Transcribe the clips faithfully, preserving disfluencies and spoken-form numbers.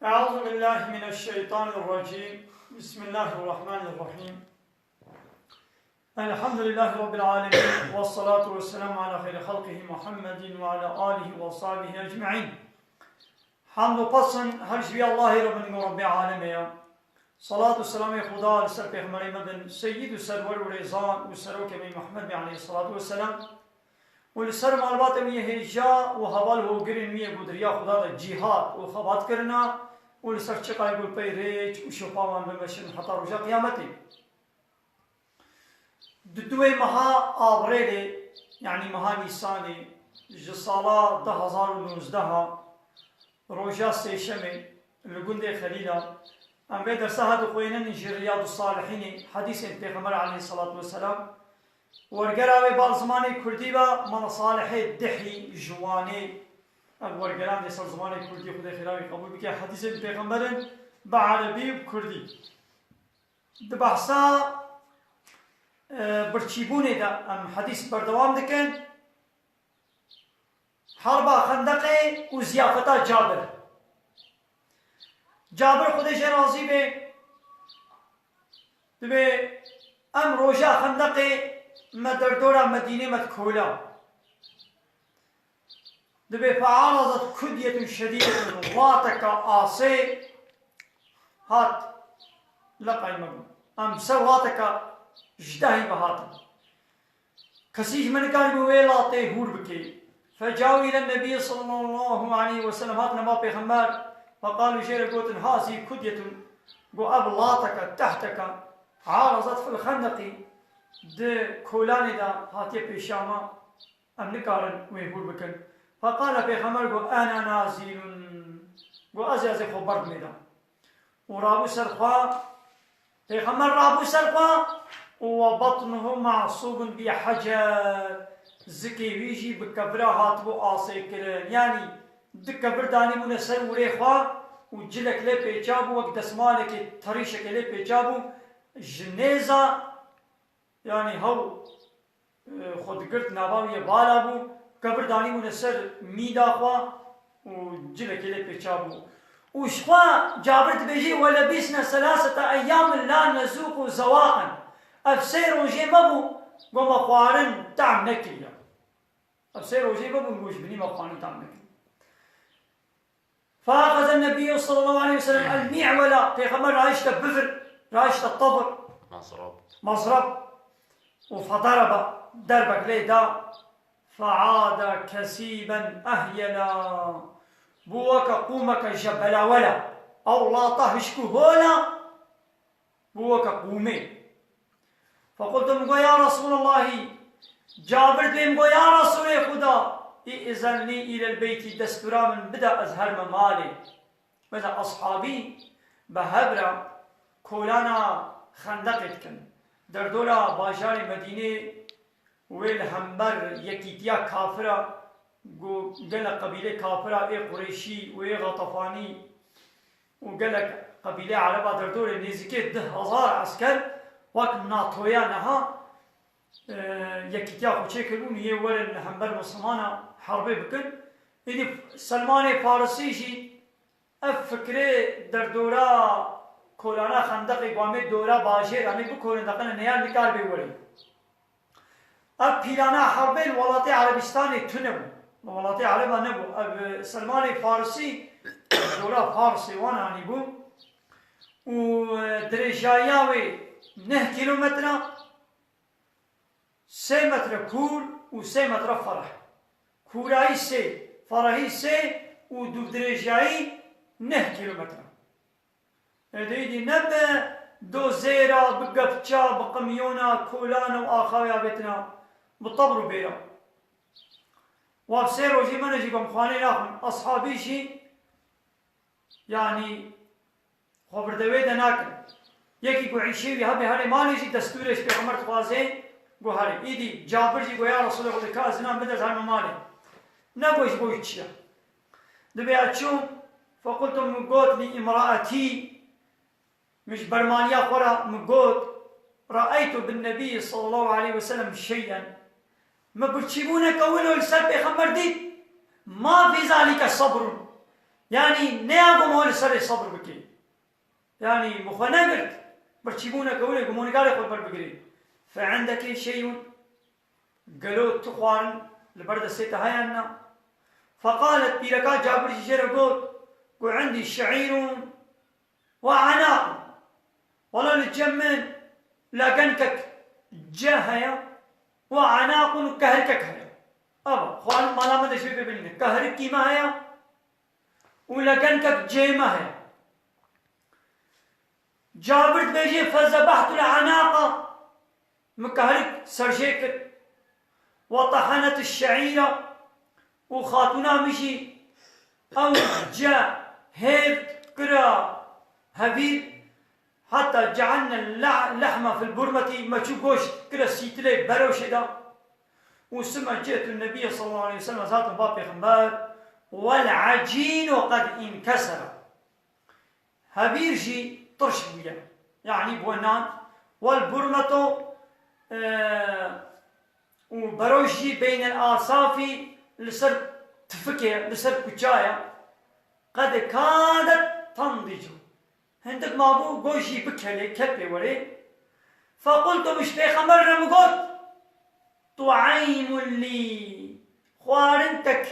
أعوذ بالله من الشيطان الرجيم. بسم الله الرحمن الرحيم. الحمد لله رب العالمين. والصلاة والسلام على خير خلقه محمد وعلى آله وصحبه أجمعين. Hamd û pesn her ji vî Allahê re bin, Rebbê alemê ye. Salat û selamê Xuda li ser pêxemberê me bin, seyyid û serwer û rêzan û serokê me Muhammed Bey aleyhissalatu vesselam. Û li ser malbatên wî yê hêja û heval hogirên wî yê ku di riya Xuda de cîhad û xebat kirina û li ser çiqayê ku li pey rêç û şopa wan bimeşin heta roja qiyametê. Di duwê meha Abrêlê, yanî meha Nîsanê, ji sala du hezar û nozdeha, roja sêşemê, li gundê Xelîla, em vê dersa ha dixwînin ji Riyadussalihînê, hedîsên Pêxember aleyhissalatu vesselam. Wergera wê bal zimanê kurdî be, mala Salihê Dihî ji Wanê. Ev wergeran dê ser zimanê kurdî, Xwedê xêra wî qebûl bike. Hedîsên pêxemberin bi erebî û bi kurdî. Di behsa, e, birçîbûnê de em hedîs berdewam dikin. Herba Xendeqê û ziyafeta Cabir. Cabir, Xwedê jê razî be, dibê em roja Xendeqê me derdora Medînê me dikola. Dibê fe'arazet kudyetun şedîdetun, lateke asê hat leqay me bû. Em ser lateke ji dehî ve hatin. Kesî ji me nikaribû wê latê hûr bike. Fecaû île Nebî sallallahu aleyhi ve sellem, hatine ba Pêxember, feqalû, jê re gotin, hâzî kudyetun, got, ev lateke, tehteke, arazet fil xendeqî, di kolanê de hatiye pêşiya me, em nikarin wê hûr bikin. Feqale Pêxember got, ena nazîlun, got, ez ê, ez ê xwe berdimê de. Û rabû ser xwe, Pêxember rabû ser xwe, û we batnuhu ma'sûbun bi hecer, zikê wî jî bi kevira hatibû asê kirin. Yanî di kevir danîbûne ser wirê xwe û cilek lê pêça bû, wek desmalekê, terîşekê lê pêça bû, ji nêza, yanî hew, e, xwe digirt, nava wî ye vala bû, kevir danîbûne ser mîda xwe û cilekê lê pêça bû. Û ji xwe Cabir dibêje, "Welebîsne selasete eyyamin la nezûqu zewaqen." Ev sê rojê me bû, ku me xwarin tehm nekiriye. Ev sê rojê me bû, ku ji binî me xwarin tehm nekiriye. Feaxeze Nebî sallallahu aleyhi ve sellem el-mi'wela, Pêxember rahişte bivir, rahişte tevir, Mezrab. Mezrab, û fedarebe, derbek lê da, fe'ade kesîben ehyela, bû weke qûmeke jebelawela, ew lata hişk û hol e, bû weke qûmê. Fequltu, min got, ya Resûlallahî, Cabir dibê, min got, ya Resûlê Xuda, î'zenlî îlel beyti, destûra min bide ez herime malê. Mesela eshabî bi hev re kolana Xendeqê dikin. Derdora bajarê Medînê wê li hember yekîtiya kafira, ku gelek qebîlê kafira, ê Qurêşî û ê Xetafanî û gelek qebîlê Ereba derdorê nêzîkê du hezar esker wek NATOya niha, e, yekîtiya xwe çêkiribûn, yê werin li hember Mislimana herbê bikin. Êdî Selmanê Farisî jî ev fikrê derdora kolana Xendeqê, ku em ê dora bajêr, em ê bikorin, deqene neyar, nikaribe werê. Ev pîlana herbê li welatê Erebistanê tune bû. Li welatê Ereba nebû. Ev Selmanê Farisî, dora Farsê wan anîbû û, e, dirêjayiya wê neh kîlometre, sê metre kûr û sê metre fereh. Kûrayî sê, ferehî sê û dûvdirêjayî neh kîlometre. Êdî ne bi dozêra, bi gefça, bi qimyona, kolana û axawiya vêtina, bi tebr û bêra. Wa sê rojî me ne jî bemxwanê naxwin. Eshabî jî, yanî, xwe virdewê de nakin. Yekî ku îşê wî hebe herê malê jî destûrê ji Pêxember dixwaze, got herê. Îdî Cabir jî got, ya Resûlê Xwedê, ka ez zinan bide, ez herime malê. Negot ji bo wî çi ye. Dibê ez çûm, fequltu, min got, lî îmraetî, min ji bermaniya xwe re min got, re'eytu bin Nebî sallallahu aleyhi ve sellem şey'en. Me birçîbûneke wilo li ser Pêxember dît. Ma fî zalîke sebrun. Yanî neya ku ma li serê sebr bike. Yanî min xwe negirt. Birçîbûneke wile ku ma nigarê xwe ber bigirê. Fe indeke şeyun. Gelo tu xwarin li ber destê te heye na? Feqalet, pîreka Cabir jî jê re got, ku indî şeîrun we anaqun. Wela li cem min legenkek ce heye, we anaqun û kehrikek heye. Eva, xwarin mala me de jê bibîne. Kehrikî me heye û legenkek cê me heye. Cabir dibêje, fezebehtul anaqa, min kehrik serjê kir. Ve tahanet şeîra, û xatûna min jî ew ce hêr kira hevîr, heta cealne lehma fil burmeti, me çû goşt kire sîtilê beroşê de. Û sime ci'tu nebiyye sallallahu aleyhi ve sellem, ez hatim ba pêxember, wel acînu qed inkesera. Hevîr jî tirş bûye. Yanî bûye nan. Wel burmeto, e, û beroş jî beynel asafî li ser tifikê, li ser kuçaya. Qed kadet tendîcu. Hindik mabû goş jî bikelê, ket pê werê. Fequltu, min ji pêxember re min got, tu'aymun lî, xwarin tek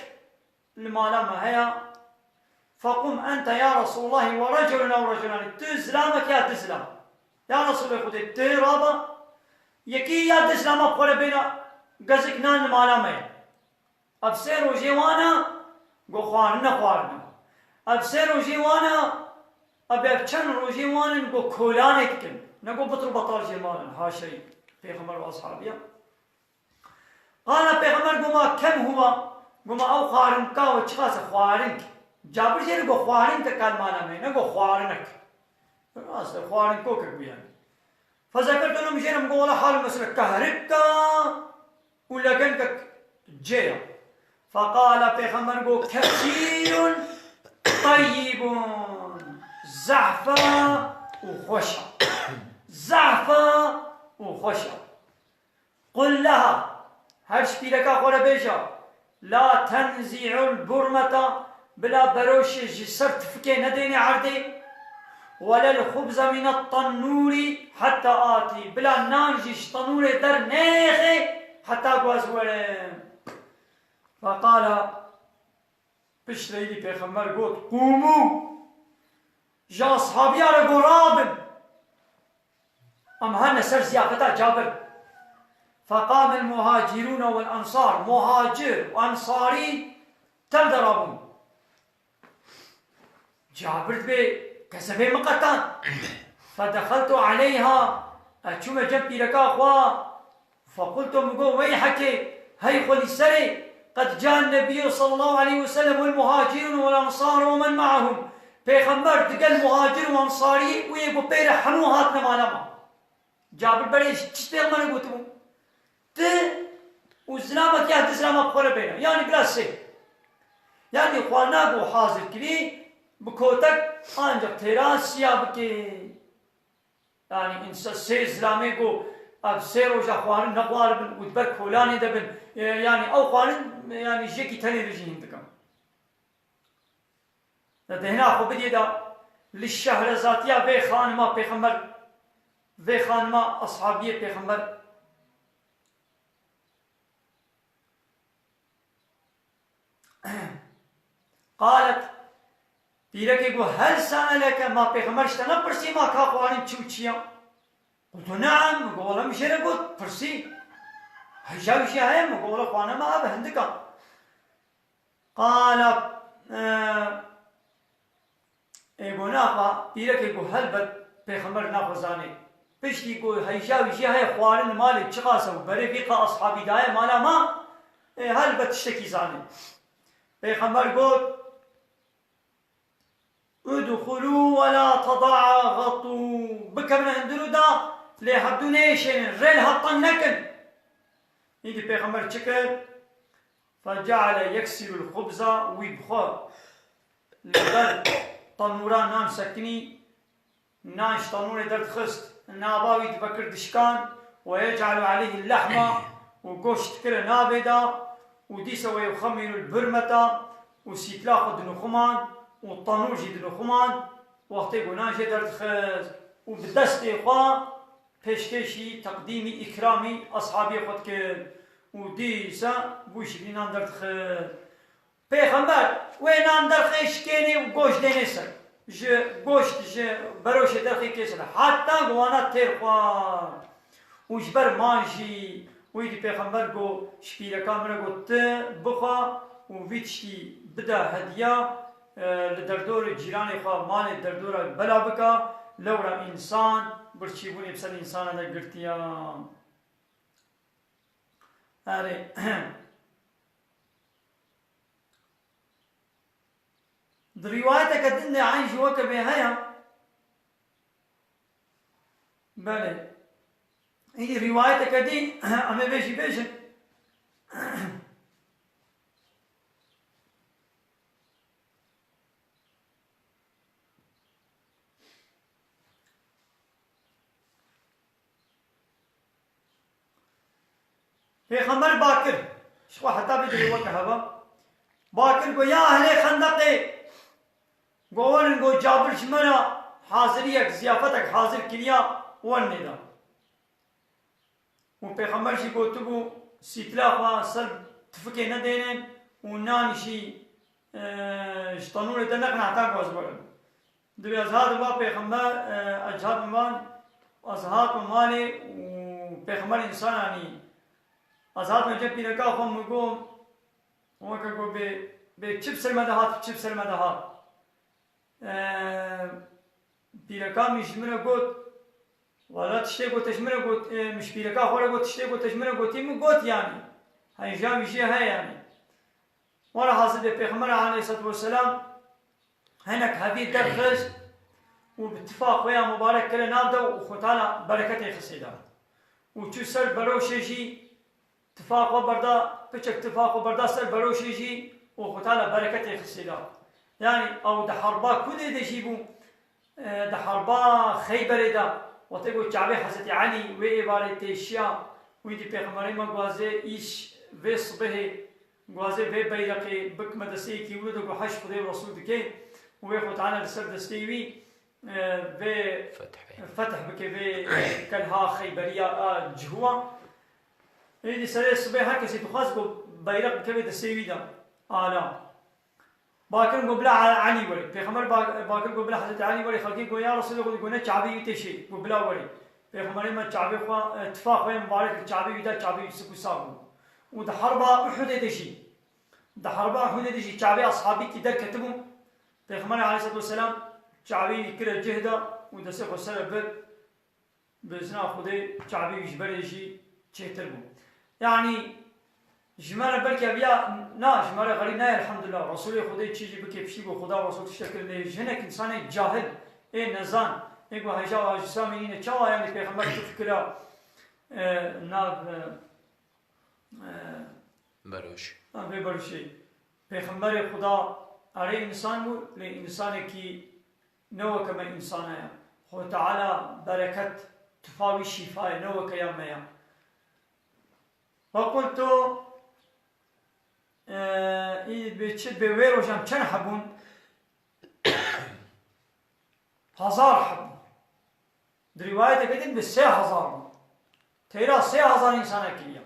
li mala me heye. Fequm ente ya Resûlallahî we reculun ew reculanî. Tu zilamek ya du zilam. Ya Resûlê Xwedê, tu raba, yekî ya du zilama bi xwe re bêne gezik nan li mala me ye. Ev sê rojê wan e, go xwarin nexwarine. Ev sê rojê wan e, ev, ev çend rojê wan in, go kolanê dikin. Ne go bitir betal jê malin. Haşeyî Pêxember û ashabiya. Qala pêxember, goma kem huwa, goma ew xwarinka we çiqas e xwarink. Cabir jê re go xwarinke kal mala me, ne go xwarinek. Rast e, xwarinkokek bû yani. Fezekertu lehum, jê re min go wela hal û mesele kehrika û legenkek cê ya. Feqala pêxember go kesîrun teyyibun. Zehf e û xweş e. Zehf e û xweş e. Qul leha, her ji pîreka xwe re bêje, la tenzi'ul burmeta, bila beroşê ji ser tifikê nedêne erdê, welel xubza minet tennûrî heta atî, bila nan jî ji tenûrê dernêxê heta ku ez werim. Feqala, pişt re îdî pêxember got, qûmû, ji ashabiya re got, rabin. Em herne ser ziyafeta Cabir. Feqamel muhacirûne wel ensar. Muhacir û ensarî tev de rabûn. Cabir dibê, qezebê min qetan. Fedexeltu aleyha. Ez çûme cem pîreka xwe. Fequltu, min got, weyheke, hey xwe lî serê, qed ca nebiyyu sallallahu aleyhi ve sellem wel muhacirûn wel ensar ve men me'ahum. Pêxember digel muhacir û ensarî û yê ku pê re hemû hatine mala me. Cabir berê çi pêxemberê gotibû? Tu û zilamek ya du zilama bi xwe re bêne. Yanî bila sê. Yanî xwarina ku hazir kirî, bi kotek ancak têra siya bike. Yanî însa sê zilamê ku ev sê roja xwarin nexwaribin û di ber kolanê de bin, e, yanî ew xwarin, yanî ji yekî tenê re jî hîn dikin. Di dehna xwe bidiyê de li şehrezatiya vê xanima pêxember, vê xanima ashabiyê pêxember. Qalet, pîrekê got, hel se'eleke, ma pêxember ji te nepirsî ma ka xwarin çi û çi ya? Qultu, ne'em, min got, wele min jê re got, pirsî. Heyja wî jî heye, min got, wele xwana me ev hindik a. Qala, e, Ê go naxa, pîrekê go helbet pêxember naxwe zanê. Piştî go heyja wî jî heye xwarin li malê çiqas e û berê vî qa ashabî daye mala ma, ê, helbet tiştekî zanê. Pêxember got, udxulû we la teda'axetû. Bikevine hundir û da, lê hevdû neyêşênin, rê li hev teng nekin. Îdî pêxember çi kir? Feceale yeksirul xubza, wî bi xwe li ber tenûra nan sekinî, nan ji tenûrê derdixist, nava wî divekir dişkan, we yec'alu aleyhi lehma, û goşt dikire navê de, û dîsa we yuxemmirul burmeta, û sîtla xwe dinixuman, û tanûr jî dilixumand, wextê ku nan jê derdixist û bi destê xwe pêşkêşî teqdîmî îkramî eshabiyê xwe dikir û dîsa bû şiklî nan derdixist. Pêxember wê nan derxê şikênê û goşt dênê ser. Ji goşt, ji beroşê derxê kê ser. Heta ku wana têr xwar. Û ji ber man jî wî dî pêxember got, ji pîreka min re got, "Tu bixwe û vî tiştî bide hediya, e, li derdorê cîranê xwe, malê derdora bela bike, lewra însan birçîbûnê bi ser însana de girtiya." Erê. Di rîwayeteke din de eyn jî weke vê heye. Belê. Îdî rîwayeteke dî, em ê vê jî bêjin. Pêxember Bakir, ji xwe heta bê dilê weke heva. Bakir got, "Ya ehlê Xendeqê, got, werin, got, Cabir ji me re haziriyek, ziyafetek hazir kiriya, werin êda." Û Pêxember jî gotibû, "Sîtila xwe ser tifikê nedênin û nan jî, e, ji tenûrê dernexin heta ku ez werim." Dibê ez hatim va pêxember, e, ez hatim van, ez hatim malê û pêxember însan anî. Ez hatim cem pîreka xwe, min got, weke got bê, bê çi bi ser me de hat, çi bi ser me de hat. E, pîreka min ji min re got, wala tiştê ku te ji min re got, e, min ji pîreka xwe re got, tiştê ku te ji min re gotî, min got yanî. Heyja wî jê heye yanî. Were hazir de Pêxember aleyhisselatu vesselam hinek hevî derxist û bi tifa xwe ya mubarek kire nav de û Xwetala bereketê xistê de. Û çû ser beroşê jî tifa xwe berda, piçek tifa xwe berda ser beroşê jî û Xwetala bereketê xistê de. Yanî ew di harba Kudê de jî bû, e, di harba Xeyberê de, wextê ku Çavê Hezretî Elî wê êvarê têşiya, wî dî Pêxemberê me guazê îş vê sibehê, guazê vê beyreqê bikime destê yekî wilo de ku heş Xwedê û Resûl dike û wê Xwe Teala li ser destê wî, e, vê Fetih bike. Fetih bike vê, e, kelha Xeyberiya a cihû a. Êdî serê sibê her kesê dixwest ku beyreq bikeve destê wî de. Ala. Bakir got, "Bila Elî were." Pêxember ba-, Bakir got, "Bila Hezretî Elî were." Xelkê got, "Ya Resûlê Xwedê," got, "ne çavê wî tê şê." Got, "Bila were." Pêxemberê me çavê xwe, e, tifa xwe yê mibarek li çavê wî da, çavê wî sik û sax bû. Û di harba Uhudê de jî, di harba Uhudê de jî çavê ashabîkî derketibû. Pêxemberê aleyhisselatu vesselam çavê wî kire cih de û destê xwe ser bir. Bi izna Xwedê çavê wî ji berê jî çêtir bû. Yanî ji me re belkî ev ya, na, ji me re xerîb nayê, elhamdulillah. Resûlê Xwedê çi jî bike piştî ku Xweda û Resûl tiştek kirin, lê ji hinek însanê cahil, ê nezan, ê ku heja wa ji samî nîne, çawa yanî pêxember tu fikira, e, nav, e, e, Beroş. Vê beruşê. Pêxemberê Xuda erê însan bû, lê însanekî ne weke me însana ye. Xwe Teala bereket, tifa wî şîfa ye, ne weke ya me ye. Ve qultu, e, î bi çi, bi wê rojan çend hebûn? Hezar hebûn. Di rîwayeteke din bi sê hezar bûn. Teyra sê hezar însana kiriya.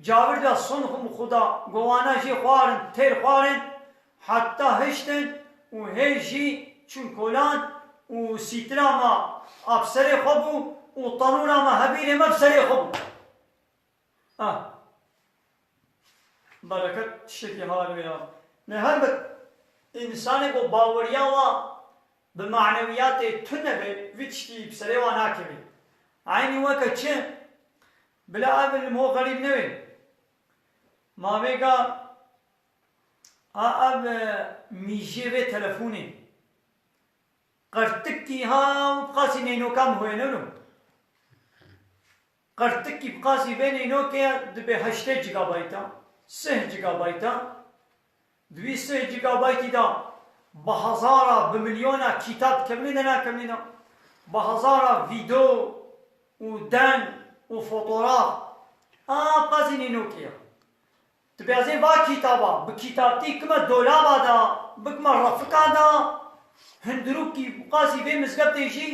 Cabir de, "Sunxum Xuda, gowana jê xwarin, têr xwarin, heta hiştin û hê jî çûn kolan û sîtila me a bi serê xwe bû û tanûra me hebîrê me bi serê xwe bû." Ah. Bereket tiştekî halê ya. Ne helbet, însanê ku baweriya wa bi manewiyatê tune be, vî tiştî bi serê wa nakeve. Eynî weke çi? Bila ev li mo xerîb nebe. Ma vêga a ev, e, mîjê vê telefonê. Qertikî ha û bi qasî neynoka min hoyne lo. Qertikî bi qasî vê neynokê dibe heştê gigabayta, sih gigabayta. Di wî sih gigabaytî de bi hezara, bi milyona kîtab kevnî de nakevnî de. Bi hezara vîdeo û deng û fotoğraf. A qasî neynokê ya. Dibêjê va kitaba, bi kitaptî kime dolaba da, bikime refika da, hundirûkî qasî vê mizgeftê jî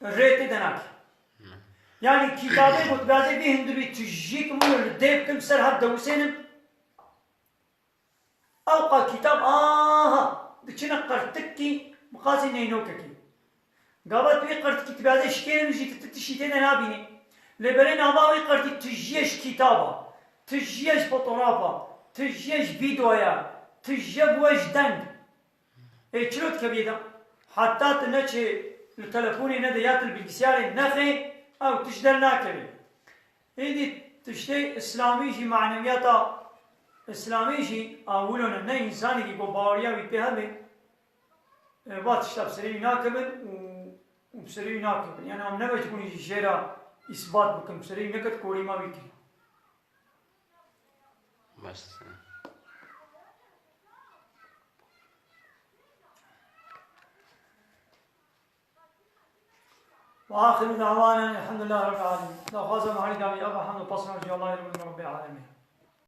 rê tê de nake. Yanî kitabê ku dibêjê vî hundirûyî tijî kim û li dê bikim ser hev dewisênim. Ew qa kitab, aha, diçine qertikî, miqasî neynokekî. Gava tu wî qertikî dibêjê şikênim jî tu, tu tiştî tê de nabînî. Lê berê nava wî qertî tu jiye ji kitaba, tu jiye ji fotografa, tu jiye ji vîdeoya, tu jiye bûye ji deng. Ê çilo dikeviyê de? Heta tu neçê li telefonê nede ya tu li bilgisayarê nexê, ew tişt dernakevê. Êdî tiştê îslamî jî, manewiyata îslamî jî a wilo ne, ne însanekî ku baweriya wî pê hebe, e, va tişta bi serê wî nakevin û, û bi serê wî nakevin. Yani em ne mecbûrî jî jê re îsbat bikin, bi serê wî neket korîma wî kiriye. Bes. وآخر دعوانا الحمد لله رب العالمين. Daxwaza me herî dawî ev e, hemd û pesna ji Allahê Rabbil Alemin.